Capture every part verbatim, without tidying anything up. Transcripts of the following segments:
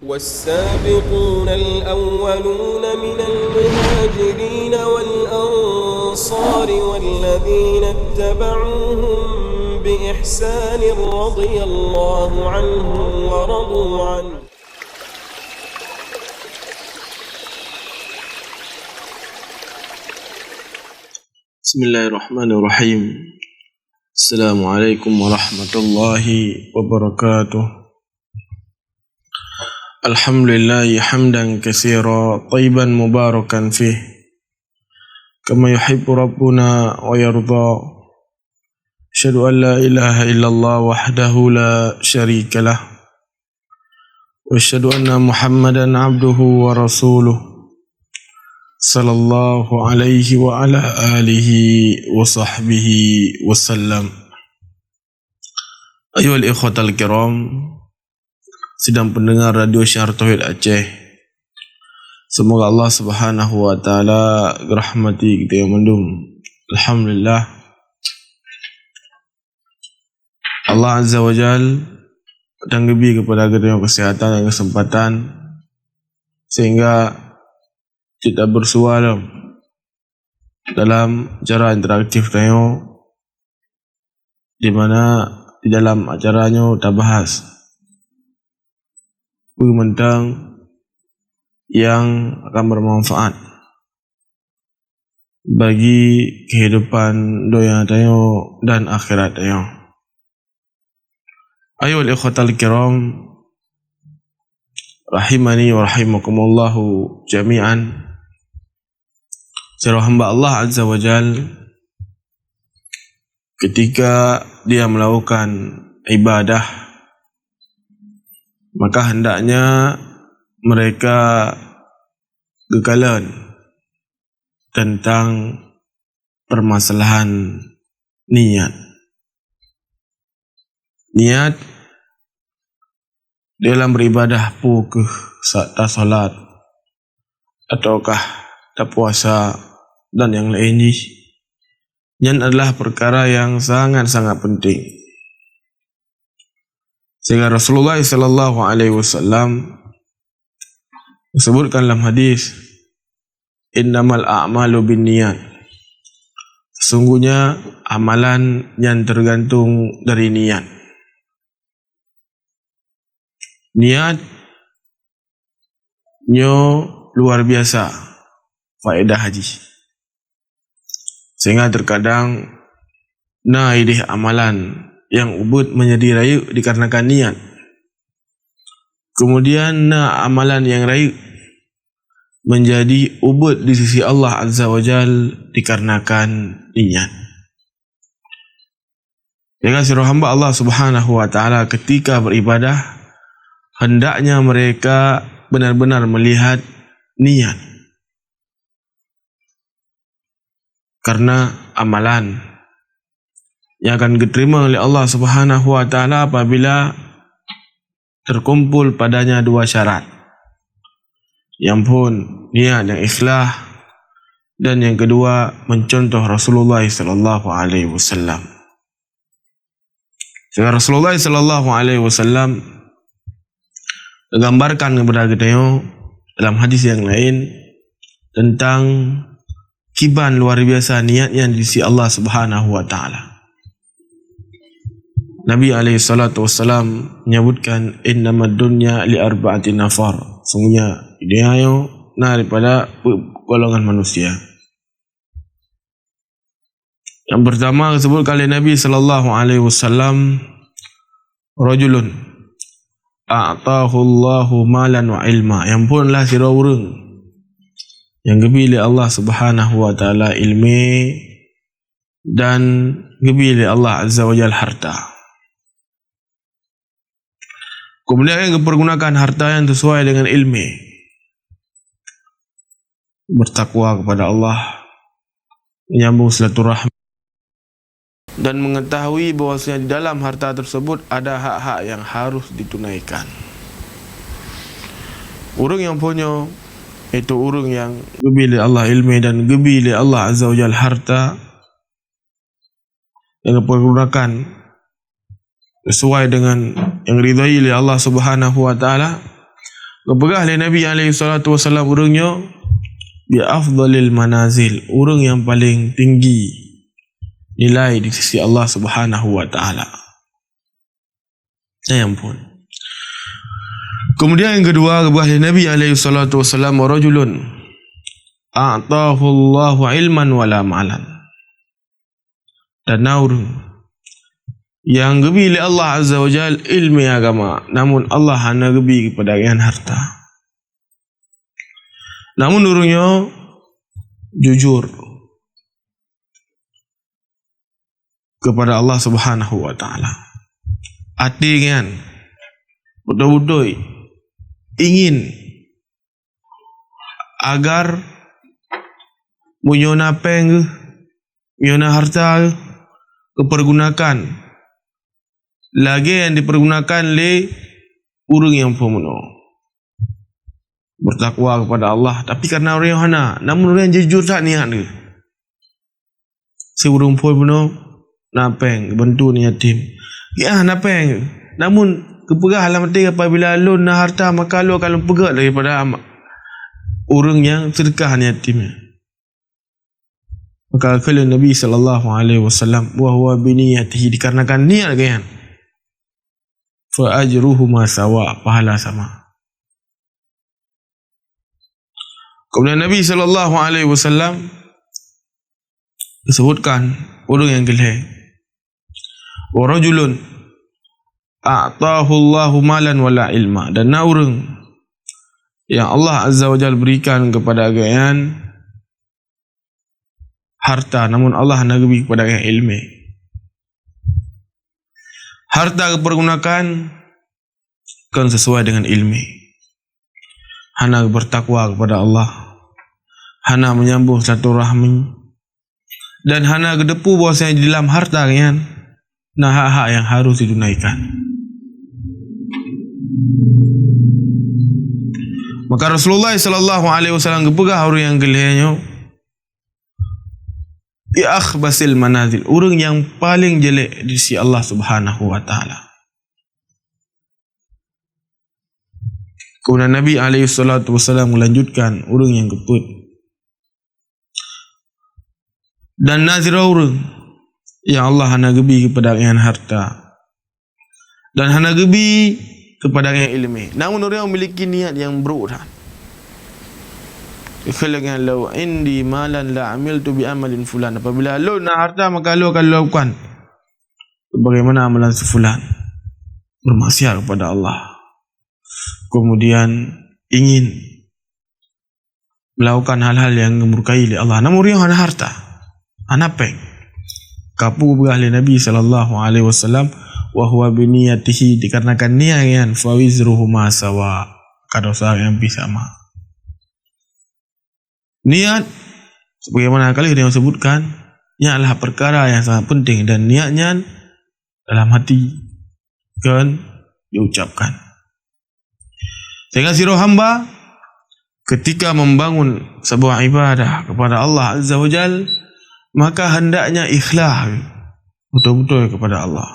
والسابقون الأولون من المهاجرين والأنصار والذين اتبعوهم بإحسان رضي الله عنهم ورضوا عنه. بسم الله الرحمن الرحيم. السلام عليكم ورحمة الله وبركاته. الحمد لله حمدا كثيرا طيبا مباركا فيه كما يحب ربنا ويرضى. أشهد أن لا إله إلا الله وحده لا شريك له. وأشهد أن محمدا عبده ورسوله. صلى الله عليه وعلى آله وصحبه وسلم. Ayuhal ikhwatal kiram, sidang pendengar Radio Syiar Tauhid Aceh. Semoga Allah Subhanahu wa Taala geurahmati kita mandum. Alhamdulillah. Allah Azza wa Jal dan geubri kepada geutanyoe kesehatan dan kesempatan sehingga kita bersua lom dalam acara interaktif tanyoe, di mana di dalam acara nyoe tabahas peue mantong nyang akan bermanfaat bagi kehidupan donya tanyoe dan akhirat tanyoe. Ayuhal ikhwatal kiram, rahimani wa rahimakumullahu jami'an. Sidroe hamba Allah Azza wa Jal, ketika dia melakukan ibadah, maka hendaknya mereka geukalon tentang permasalahan niat. Niat dalam beribadah, peue keuh sa-, tasalat ataukah tapuasa dan nyang laén jih, nyan adalah perkara nyang sangat-sangat penting. Sehingga Rasulullah sallallahu alaihi wasallam disebutkan dalam hadis, "Innamal a'malu binniyat." Sesungguhnya amalan nyan tergantung dari niat. Niat nyoe luar biasa faedah jih. Sehingga terkadang na idéh amalan nyang ubit menjadi rayeuk dikarenakan niat. Kemudian na amalan nyang rayeuk menjadi ubit di sisi Allah Azza wa Jal dikarenakan niat. Sehingga sidroe hamba Allah Subhanahu wa Taala ketika beribadah, hendaknya mereka benar-benar melihat niat. Karena amalan nyang akan diterima oleh Allah Subhanahu wa Taala apabila terkumpul padanya dua syarat. Nyang phôn niat nyang ikhlas, dan nyang keudua mencontoh Rasulullah sallallahu alaihi wasallam. Sehingga Rasulullah sallallahu alaihi wasallam menggambarkan kepada kita dalam hadis yang lain tentang kiban luar biasa niat nyan di sisi Allah Subhanahu wa Taala. Nabi alaihi salatu wassalam menyebutkan, "Innamad dunya li arba'ati nafar." Sungguhnya dunia nyoe na daripada golongan manusia. Yang pertama disebutkan oleh Nabi sallallahu alaihi wasallam, "Rajulun a'tahu Allahu malan wa ilma." Yang phôn lah sidroe ureuëng yang geubri lé Allah Subhanahu wa Taala ilmu dan geubri lé Allah Azza wa Jalla harta. Kemudian geupergunakan harta nyan sesuai dengan ilmu. Bertakwa kepada Allah, menyambung silaturahmi, dan mengetahui bahwasanya di dalam harta tersebut ada hak-hak yang harus ditunaikan. Ureuëng nyang phôn nyoe, yaitu ureuëng nyang geubri lé Allah ilmu dan geubri lé Allah Azza wa Jalla harta, yang dipergunakan sesuai dengan yang diridhai oleh Allah Subhanahu wa Taala, Geupeugah lé Nabi alaihi salatu wasallam ureuëng nyoe bi afdhalil manazil, ureuëng nyang paleng tinggi nilai di sisi Allah Subhanahu wa Taala. Eh, ampun. Kemudian yang kedua, geupeugah lé Nabi alaihi salatu wasallam, "Wa rajulun a'tahu Allahu ilman wala malan." Dan na ureuëng nyang geubi lé Allah Azza wa Jal ilmu agama, namun Allah hana geubi kepada gobnyan harta. Namun ureuëng nyoe jujur kepada Allah Subhanahu wa Taala. Até nyan beutôi-beutôi ingin agar meunyoe na péng geuh, meunyoe na harta geuh, geupeurgunakan lagée nyang dipeurgunakan lé ureuëng nyang peubunoe. Bertakwa kepada Allah, tapi karena ureuëng hana, namun ureuëng jujur that niat geuh. Si ureuëng phon bunoe na péng, geubantu yatim. Ya, na péng. Namun geupeugah lam até, "Apabila lôn na harta, maka lôn akan lôn peugét daripada ama-, ureuëng nyang seudeukah yatim." Maka kheun Nabi sallallahu alaihi wasallam, "Wa huwa biniyatihi," dikarenakan niat geuh nyan. "Fa ajruhuma sawa," pahala sama. Kemudian Nabi sallallahu alaihi wasallam disebutkan ureuëng nyang keulhée, "Wa rajulun a'tahu Allahu malan wala ilma," dan na ureuëng yang Allah Azza wa Jalla berikan kepada gobnyan harta, namun Allah hana geubi kepada gobnyan ilmu. Harta geupeurgunakan kon sesuai dengan ilmu. Hana bertakwa kepada Allah, hana menyambung silaturahmi, dan hana geuteupeue bahwasanya di dalam harta nyan na hak-hak yang harus ditunaikan. Maka Rasulullah sallallahu alaihi wasallam geupeugah ureuëng nyang keulhée nyoe, "Bi akhbasil manazil," ureuëng nyang paleng jelek di sisi Allah Subhanahu wa Taala. Kemudian Nabi alaihi salatu wasallam melanjutkan ureuëng nyang keupeuet. Dan na sidroe ureuëng nyang Allah hana geubi kepada gobnyan harta, dan hana geubi kepada gobnyan ilmu. Namun ureuëng nyang memiliki niat nyang buruk that. Kheun lagée nyan, "Lau indi malan la amiltu bi amalin fulan." Apabila lôn na harta, maka lôn akan lakukan sebagaimana amalan si fulan. Bermaksiat kepada Allah. Kemudian ingin melakukan hal-hal yang dimurkai oleh Allah. Namun ureuëng hana harta, hana péng. Ka geupeugah lé Nabi sallallahu alaihi wasallam, "Wa huwa biniyatihi," dikarenakan niat nyan, "fa wizruhuma sawa," ka dosa nyan pih sama. Niat, sebagaimana kali yang sebutkan, nyan adalah perkara yang sangat penting, dan niat nyan dalam hati, kon diucapkan. Sehingga sidroe hamba ketika membangun sebuah ibadah kepada Allah Azza wa Jal, maka hendaknya ikhlas betul-betul kepada Allah.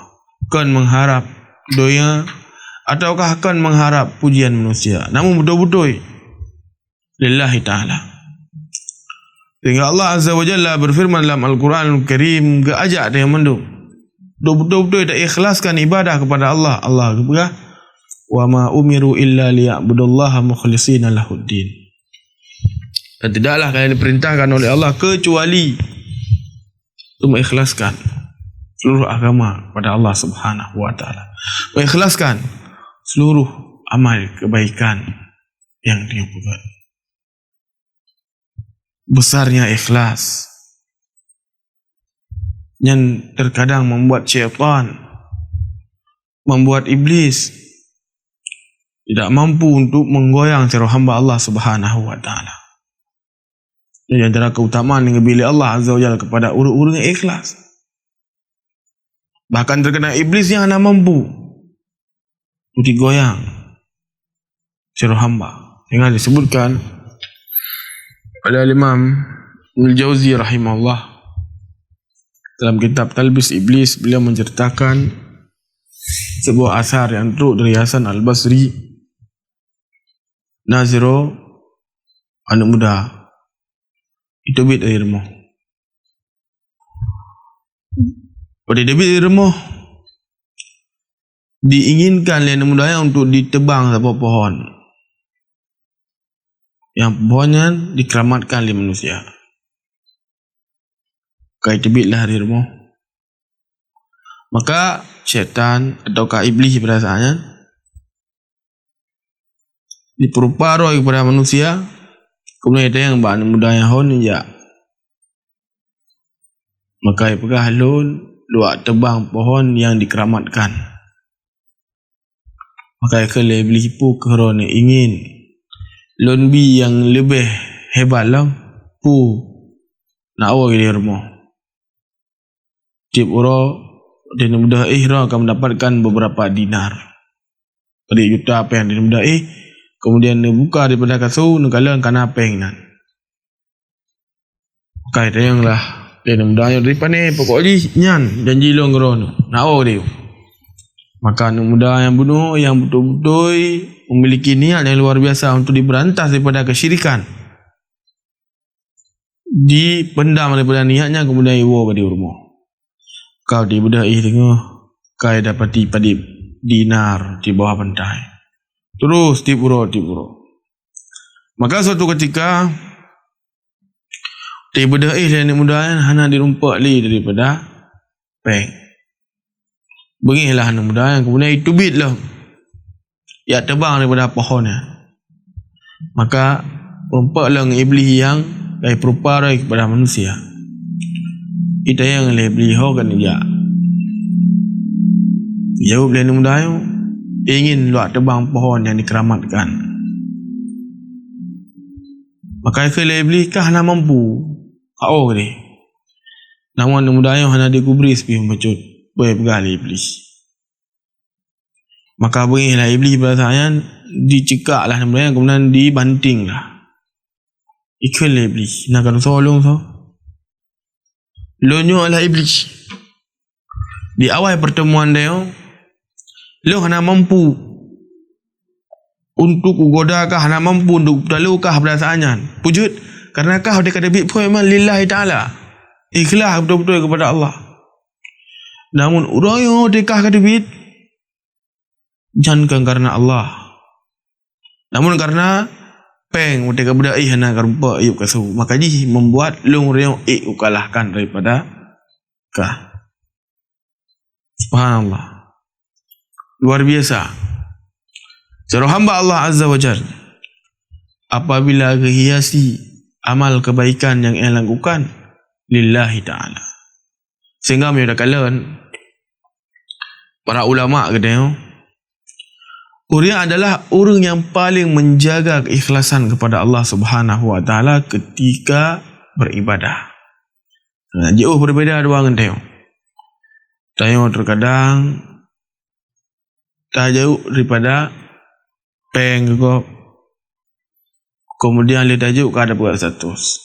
Kon mengharap donya ataukah kon mengharap pujian manusia, namun betul-betul lillahi ta'ala. Sehingga Allah Azza wa Jalla berfirman dalam Al-Quran Al-Karim, geuajak tanyoe mandum untuk betul-betul taikhlaskan ibadah kepada Allah. Allah geupeugah, "Wa ma umiru illa liya'budullaha mukhlishina lahuddin." Dan tidaklah kalian diperintahkan oleh Allah kecuali untuk mengikhlaskan seluruh agama kepada Allah Subhanahu wa Taala. Mengikhlaskan seluruh amal kebaikan yang dia buat. Besarnya ikhlas yang terkadang membuat syaitan, membuat iblis tidak mampu untuk menggoyang sidroe hamba Allah Subhanahu wa Taala. Jadi antara keutamaan yang diberi Allah Azza wa Jalla kepada ureuëng-ureuëng yang ikhlas. Bahkan terkadang iblis yang hana mampu untuk goyang sidroe hamba. Dengan disebutkan oleh Imam Ibnu Jauzi rahimahullah dalam kitab Talbis Iblis, beliau menceritakan sebuah asar yang trok dari Hasan Al-Basri. Na sidroe aneuk muda, jiteubiet dari rumoh. Watèe jiteubiet dari rumoh, diinginkan lé aneuk muda nyan untuk jiteubang saboh pohon. Nyang pohon nyan jikeramatkan lé manusia. Ka jiteubiet lah dari rumoh. Maka syaitan ataukah iblih pada saat nyan jipeurupa droe keupada manusia, keumudian jitanyong bak aneuk muda nyan, "Ho neujak?" Maka jipeugah, "Lôn lôn jak teubang pohon nyang jikeramatkan." Maka jikheun lé iblih, "Peue keuh droeneuh ingin lôn bi nyang leubeh hebat lom? Peue? Na woe di rumoh." Tiep uroe, di neubeudoh éh, droe akan mendapatkan beberapa dinar. Padub juta péng di neubeudoh éh, kemudian neubuka daripada kasu, neukalon kana péng nyan. Ka jitanyong lah lé aneuk muda nyoe, "Dari pané pokok jih nyan janji lôn keu droeneuh, na woe di?" Maka aneuk muda nyang bunoe, nyang beutôi-beutôi memiliki niat yang luar biasa untuk diberantas daripada kesyirikan, dipendam daripada niat nyan, kemudian jiwoe bak di rumoh. Ka jibeudôh éh teungoh, ka jidapati padub dinar di bawah bantai. Terus tiep uroe, tiep uroe. Maka suatu ketika, jibeudôh éh lé aneuk muda nyan hana jirumpok lé daripada péng. Beungéh lah aneuk muda nyan, kemudian jiteubiet lom, jak teubang daripada pohon nyan. Maka meurumpok lom ngon iblih nyang ka jipeurupa droe keupada manusia. Jitanyong lé iblih, "Ho keuneuk jak?" Jaweueb lé aneuk muda nyoe, "Ingin lôn jak teubang pohon nyang jikeramatkan." Maka jikheun lé iblih, "Kah hana mampu, ka woe keudéh." Namun aneuk muda nyoe hana jigubris pih bacut peue nyang jipeugah lé iblih. Maka beungéh lah iblih bak saát nyan, jiceukak lah aneuk muda nyan, keumudian jibanting lah. Jikheun lé iblih, "Na keuneuk soe lôn soe? Lôn nyoe adalah iblih. Di awai peurteumuan tanyoe, lôn hana mampu untuk kugoda kah, hana mampu untuk kutalo kah pada saát nyan. Peue jeuet? Kareuna kah watèe ka teubiet phon memang lillahi ta'ala, ikhlas beutôi-beutôi keupada Allah. Namun uroe nyoe watèe kah ka teubiet, nyan kon kareuna Allah. Namun kareuna péng watèe ka beudôh éh hana karumpok yub kasu, maka jih membuat lôn reung ék kukalahkan daripada kah." Subhanallah. Luar biasa. Sidroe hamba Allah Azza wa Jal, apabila geuhiasi amal kebaikan nyang ia lakukan lillahi ta'ala. Sehingga meunyoe takalon para ulama geutanyoe, ureueng adalah ureueng nyang paleng menjaga keikhlasan kepada Allah Subhanahu wa Ta'ala ketika beribadah. Nah, jiôh berbeda dua ngon tanyoe. Tanyoe terkadang tajok daripada péng keu gob, kemudian lé tajok ka tapeugah status.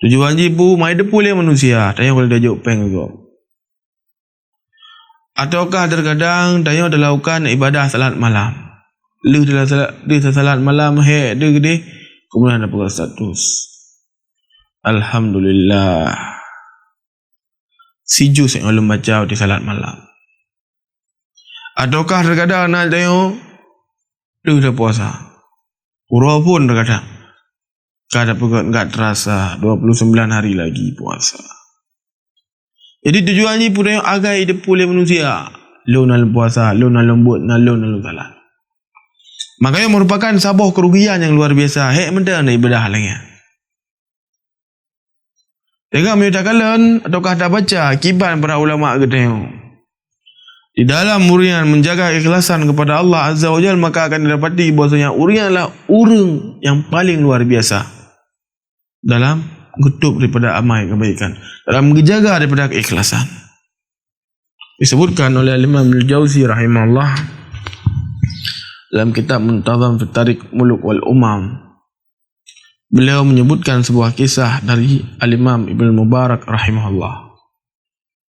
Tujuan jih peue? Meunyoe teupeue lé manusia, tanyoe ka lheueh tajok péng keu gob. Ataukah terkadang tanyoe talakukan ibadah salat malam. Lheueh tala-, lheueh tasalat malam, hék deuh keudéh, keumudian tapeugah status, "Alhamdulillah, sijus nyang ulôn baca watèe salat malam." Ataukah terkadang na tanyoe lheueh tapuasa, uroe phon terkadang ka tapeugah, "Enggak terasa, dua puluh sembilan hari lagi puasa." Jadi tujuan jih peue? Tanyoe agai teupeue lé manusia, lôn na lôn puasa, lôn na lôn buet, na lôn na lôn salat. Makanya merupakan saboh kerugian nyang luar biasa. Hék mantong na ibadah lagèe nyan. Teuka meunyoe takalon ataukah tabaca kiban para ulama geutanyoe, di dalam ureueng nyan menjaga keikhlasan kepada Allah Azza wa Jalla, maka akan didapati bahwasanya ureueng nyan adalah ureueng nyang paleng luar biasa dalam geutôb daripada amai kebaikan, dalam geujaga daripada keikhlasan. Disebutkan oleh Al-Imam Al-Jauzi rahimahullah dalam kitab Muntazam fi Tarikh Muluk wal Umam. Beliau menyebutkan sebuah kisah dari Al-Imam Ibnu Mubarak rahimahullah.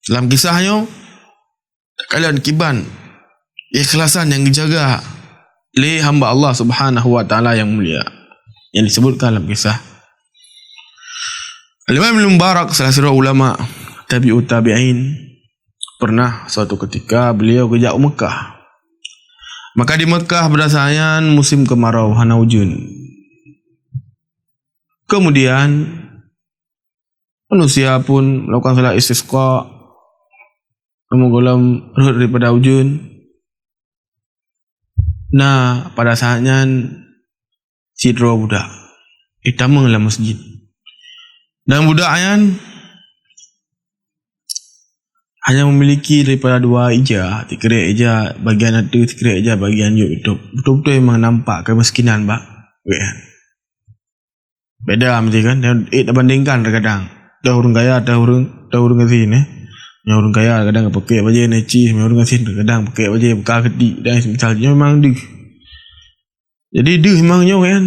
Dalam kisah nyoe, takalon kiban keikhlasan nyang geujaga lé hamba Allah Subhanahu wa Taala yang mulia, yang disebutkan dalam kisah. Al-Imam Ibnu Mubarak, salah seorang ulama tabi'ut tabi'in, pernah suatu ketika beliau geujak u Mekah. Maka di Mekah pada saat nyan musim kemarau, hana ujeuen. Kemudian manusia pun melakukan salat istisqa, namun gohlom rhot daripada ujeuen. Nah, pada saat nyan sidroe budak jitamong lam masjid. Dan budak nyan hanya memiliki daripada dua ija, sikrek ija bagian ateueh, sikrek ija bagian jok. Beutôi-beutôi memang nampak kemiskinan bak gobnyan. Beda mesti kan, dan, eh, tabandingkan terkadang. Dah ureueng kaya, dah ureueng, dah ureueng gasien, eh. Nyang ureueng kaya kadang pakai bajée necis, nyang ureueng gasien kadang pakai bajée beuka keutik dan semisal nyoe memang deuh. Jadi deuh memang nyoe kan.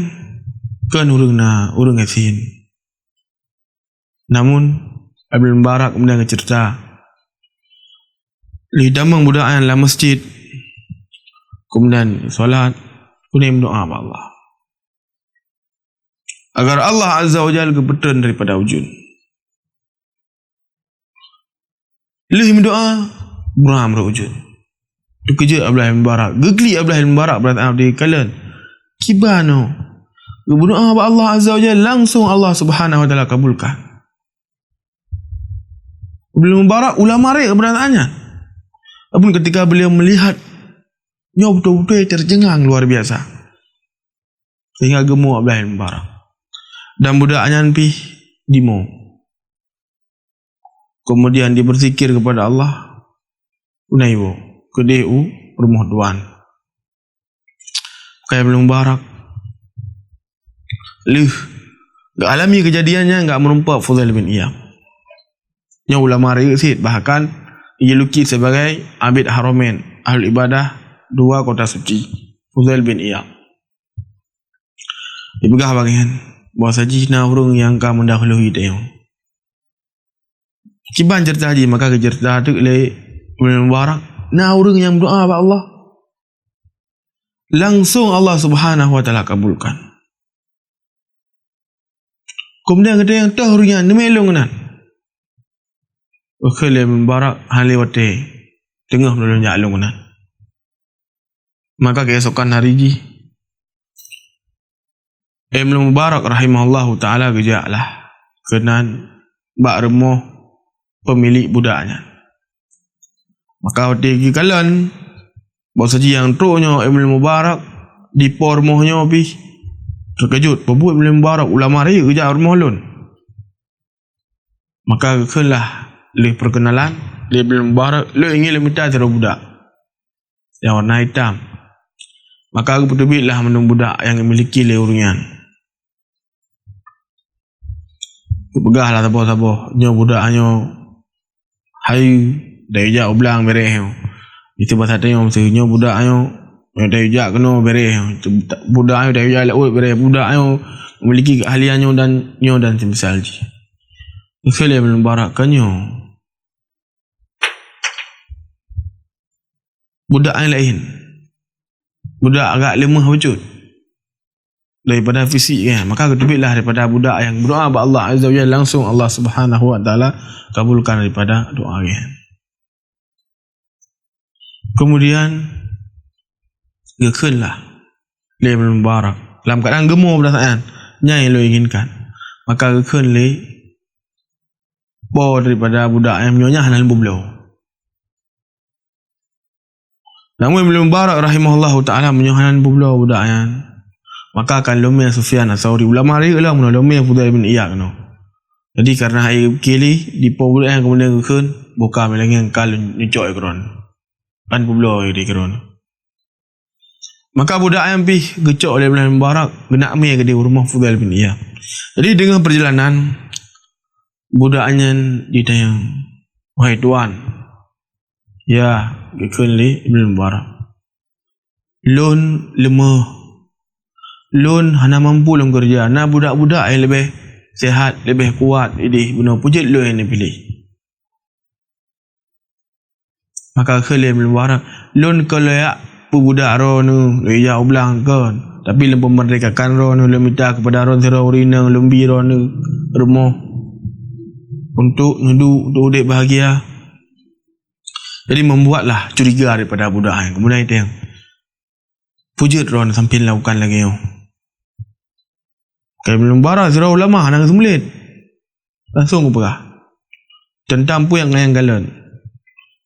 Kan ureueng na, ureueng gasien. Namun Ibnu Mubarak kemudian geuceurita, lheueh jitamong budak nyan lam masjid, kemudian salat, kemudian meudoa bak Allah agar Allah Azza wa Jalla geupeutreun daripada ujeuen. Lheueh meudoa, buram rot ujeuen. Teukeujot Abdullah bin Mubarak. Geuklik Abdullah bin Mubarak pada saat dikalon. Kiban nyoe. Geumeudoa bak Allah Azza wa Jalla, langsung Allah Subhanahu wa Taala kabulkan. Ibnu Mubarak ulama rayeuk pada saat nyan. Namun ketika beliau melihat, nyoe beutôi-beutôi tercengang luar biasa. Sehingga geumoe Abdullah bin Mubarak. Dan budak nyan pih dimoe. Kemudian dia berzikir kepada Allah, u naiwoe, keudeh u rumoh tuan. Kaya Ibnu Mubarak. Lheueh geualami keujadian nyan, gak meurumpok Fudail bin Iyad. Nyoe ulama rayeuk cit, bahkan dijuluki sebagai Abid Haramain, Ahlul Ibadah dua Kota Suci, Fudail bin Iyad. Dipeugah bak gobnyan, bahwa saji na ureueng nyang ka meudahului tanyoe. Kiban ceurita jih, maka geuceurita teuk lé Ibnu Mubarak, na ureueng nyang meudoa bak Allah. Langsung Allah Subhanahu wa Taala kabulkan. Kemudian geutanyoe toh ureueng nyan, neumé lôn keunan. Geukheun lé Ibnu Mubarak, hana lé watée, teungoh meulôn jak lôn keunan. Maka keesokan hari jih, Ibnu Mubarak rahimahullahu taala geujaklah keunan bak rumoh peumilék budak nyan. Maka watée geukalon bahwa saji nyang trok nyoe Ibnu Mubarak, di po rumoh nyoe pih teukeujot, "Peue buet Ibnu Mubarak ulama rayeuk geujak rumoh lôn?" Maka geukheunlah lé peurkeunalan lé Ibnu Mubarak, "Lôn ingin lôn mita sidroe budak nyang warna itam." Maka geupeuteubiet lah mandum budak nyang geumiliki lé ureueng nyan. Geupeugah lah saboh-saboh, "Nyoe budak nyoe hayeue, tayue jak u blang bereh nyoe." Itu basa tanyoe meusti, "Nyoe budak nyoe, nyoe tayue jak keunoe bereh nyoe. Budak nyoe tayue jak laôt bereh. Budak nyoe memiliki keahlian nyoe dan nyoe dan semisal jih." Geukheun lé Ibnu Mubarak, "Ka nyoe budak nyang laén, budak agak leumeh bacut daripada fisik nyan." Maka geuteubiet lah daripada budak nyang meudoa bak Allah Azza wa Jalla, langsung Allah Subhanahu wa Taala kabulkan daripada doa nyan. Kemudian geukheun lah lé Ibnu Mubarak, lam keuadaan geumoe pada saat nyan, "Nyan nyang lôn inginkan." Maka geukheun lé po daripada budak nyan, "Meunyoe nyan hana lôn peubloe." Namun Ibnu Mubarak rahimahullahu taala, "Meunyoe hana lôn peubloe budak nyan, maka akan lôn mé Sufyan Ats-Tsauri." Ulama rayeuk lom, lôn mé Fudail bin Iyad keunoe. Jadi karena hai geupike lé, di po budak nyan keumudian geukheun, "Boh ka, meunyoe nyan ka lôn neucok lé keudroe, hana lôn peubloe lé keudroe." Maka budak nyan pih geucok lé Ibnu Mubarak, geuneuk mé keudeh u rumoh Fudail bin Iyad. Jadi deungon peurjalanan, budak nyan jitanyong, "Wahai tuan," "Ya," geukheun lé Ibnu Mubarak, "lôn leumeh. Lôn hana mampu lôn keureuja. Na budak-budak nyang leubeh sehat, leubeh kuat ideh bunoe, peue jeuet lôn nyang neupiléh?" Maka geukheun lé Ibnu Mubarak, "Lôn kon lôn jak Peue budak droeneuh, lôn jak u blang kon. Tapi lôn peumerdekakan droeneuh, lôn mita keupada droeneuh sidroe ureueng inong, lôn bi droeneuh rumoh untuk neuduek, untuk udép bahagia. Jadi, membuatlah curiga daripada budak nyan. Kemudian, itu yang peujeuet droeneuh sampai lakukan lagée nyoe. Keu Ibnu Mubarak, sidroe ulama hana geuseumeulét. Langsung geupeugah teuntang peue nyang, nyang kalon.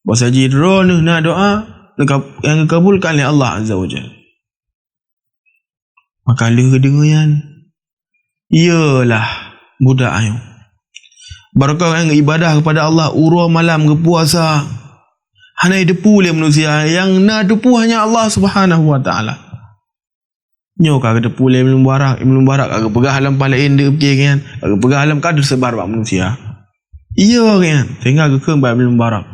Bahwa saji droeneuh na doa nyang geukabulkan lé Allah Azza wa Jalla. Maka lheueh geudeungoe nyan, iyalah budak nyoe. Barokah nyang ibadah keupada Allah, uroe malam geupuasa. Hana jiteupeue lé manusia, nyang na teupeue hanya Allah Subhanahu wa Ta'ala. Nyoe ka geuteupeue lé Ibnu Mubarak. Ibnu Mubarak ka geupeugah lam paléng deuh piké nyan, ka geupeugah lam ka teusebar bak manusia. Iya nyan, sehingga geukheun bak Ibnu Mubarak,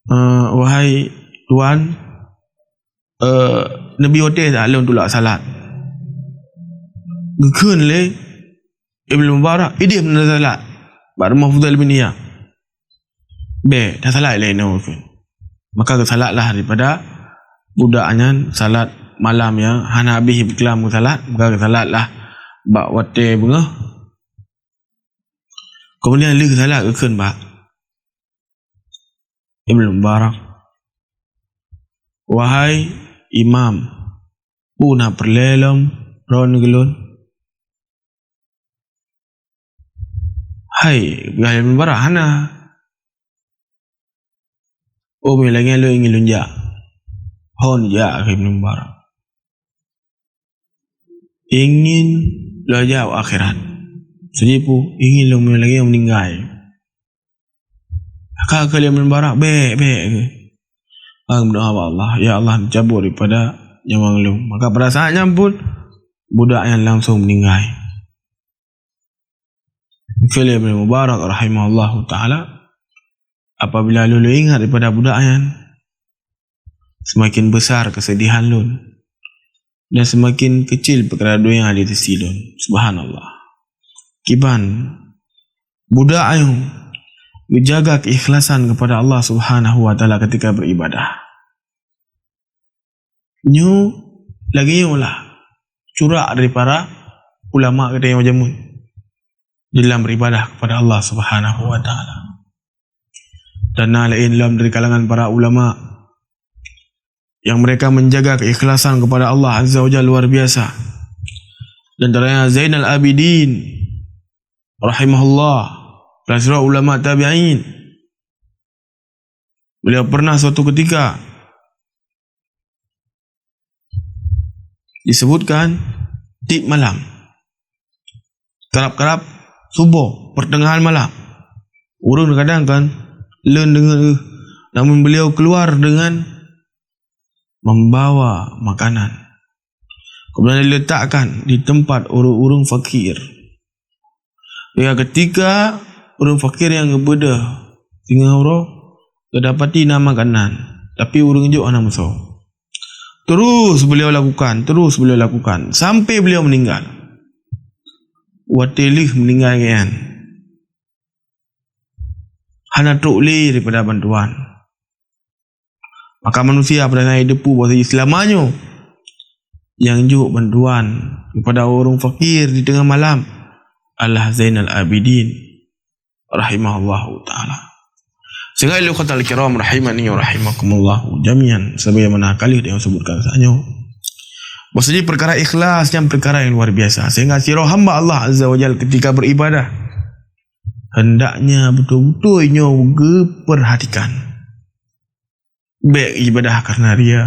"Eh, wahai tuan, eh, neubi watée that lôn tulak salat." Geukheun lé Ibnu Mubarak, "Idéh meunan salat bak rumoh Fudail bin Iyad." "Bék, tasalat lé inoe," kheun. Maka geusalatlah daripada budak nyan salat malam nyang hana habéh beuklam geusalat, maka geusalatlah bak watée beungoh. Keumudian lheueh salat geukheun bak Ibnu Mubarak, "Wahai imam, peue na peureulée lom droeneuh keu lôn?" "Hai," peugah Ibnu Mubarak, "hana." "Oh, meunyoe lagée nyan lôn ingin lôn jak." "Hon jak," kheun Ibnu Mubarak. "Ingin lôn jak u akhirat." "Saji peue?" "Ingin lôn meunyoe lagée nyan meuninggai." Ka kheun lé Ibnu Mubarak, "Bék, bék," kheun. Meudoa bak Allah, "Ya Allah, neucabut daripada nyawa lôn." Maka pada saat nyan pun, budak nyan langsung meuninggai. Kheun lé Ibnu Mubarak rahimahullahu ta'ala, "Apabila lôn ingat daripada budak nyan, seumaken besar keuseudihan lôn, dan seumaken keucil peukara donya di sisi lôn." Subhanallah. Kiban budak nyoe geujaga keikhlasan keupada Allah Subhanahu wa Ta'ala ketika beuribadah. Nyoe lagée nyoe lah curak dari para ulama geutanyoe jameun dalam beuribadah keupada Allah Subhanahu wa Ta'ala. Dan na laén lom dari kalangan para ulama yang mereka menjaga keikhlasan kepada Allah Azza wa Jalla luar biasa. Di antaranya Zainal Abidin rahimahullah, salah seorang ulama tabi'in. Beliau pernah suatu ketika disebutkan tiep malam, karab-karab suboh, pertengahan malam, ureuëng kadang kan lôn deungon, namun beliau keluar dengan membawa makanan, kemudian diletakkan di tempat ureuëng-ureuëng fakir. Ya, ketika ureuëng fakir nyang geubeudôh singoh uroe, geudapati na makanan, tapi ureuëng jok hana meusoe. Terus beliau lakukan, terus beliau lakukan sampai beliau meninggal. Watée lheueh meuninggai nyan, hana trok lé daripada bantuan. Maka manusia pada na jiteupeue bahwa selama nyoe nyang jok bantuan kepada ureuëng fakir di teungoh malam adalah Zainal Abidin rahimahullahu ta'ala. Sehingga ikhwatal kiram rahimani wa rahimakumullah jami'an, sebagaimana kali yang sebutkan saat nyoe, bahwasanya perkara ikhlas nyan perkara yang luar biasa, sehingga sidroe hamba Allah Azza wa Jalla ketika beribadah hendaknya betul-betul nyoe geuperhatikan. Bék ibadah karena ria.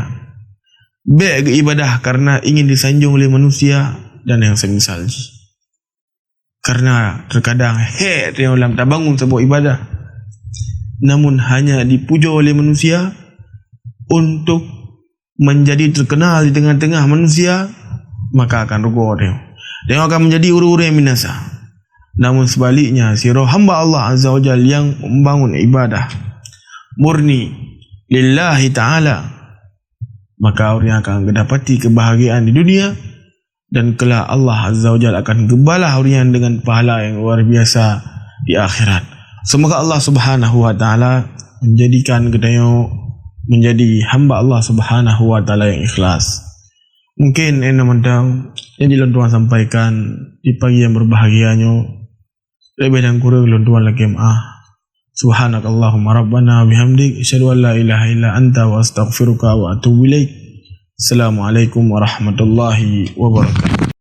Bék geuibadah karena ingin disanjong lé manusia dan yang semisal jih. Karena terkadang hék tanyoe lam tabangun saboh ibadah, namun hanya dipujoe lé manusia untuk menjadi terkenal di tengah-tengah manusia, maka akan rugoe tanyoe. Tanyoe akan menjadi ureuëng-ureuëng yang binasa. Namun sebaliknya, sidroe hamba Allah Azza wa Jalla yang membangun ibadah murni lillahi ta'ala, maka ureuëng akan mendapati kebahagiaan di dunia, dan kelak Allah Azza wa Jalla akan geubalah ureuëng nyan dengan pahala yang luar biasa di akhirat. Semoga Allah Subhanahu wa Ta'ala menjadikan geutanyoe menjadi hamba Allah Subhanahu wa Ta'ala yang ikhlas. Mungkin inoe mantong nyang jeuet lôn tuan sampaikan di pagi yang berbahagia nyoe. Leubeh dan kureueng lôn tuan lakée meu'ah. Subhanakallahumma rabbana wa bihamdik, asyhadu an la ilaha illa anta wa astaghfiruka wa atubu ilaik. Assalamualaikum warahmatullahi wabarakatuh.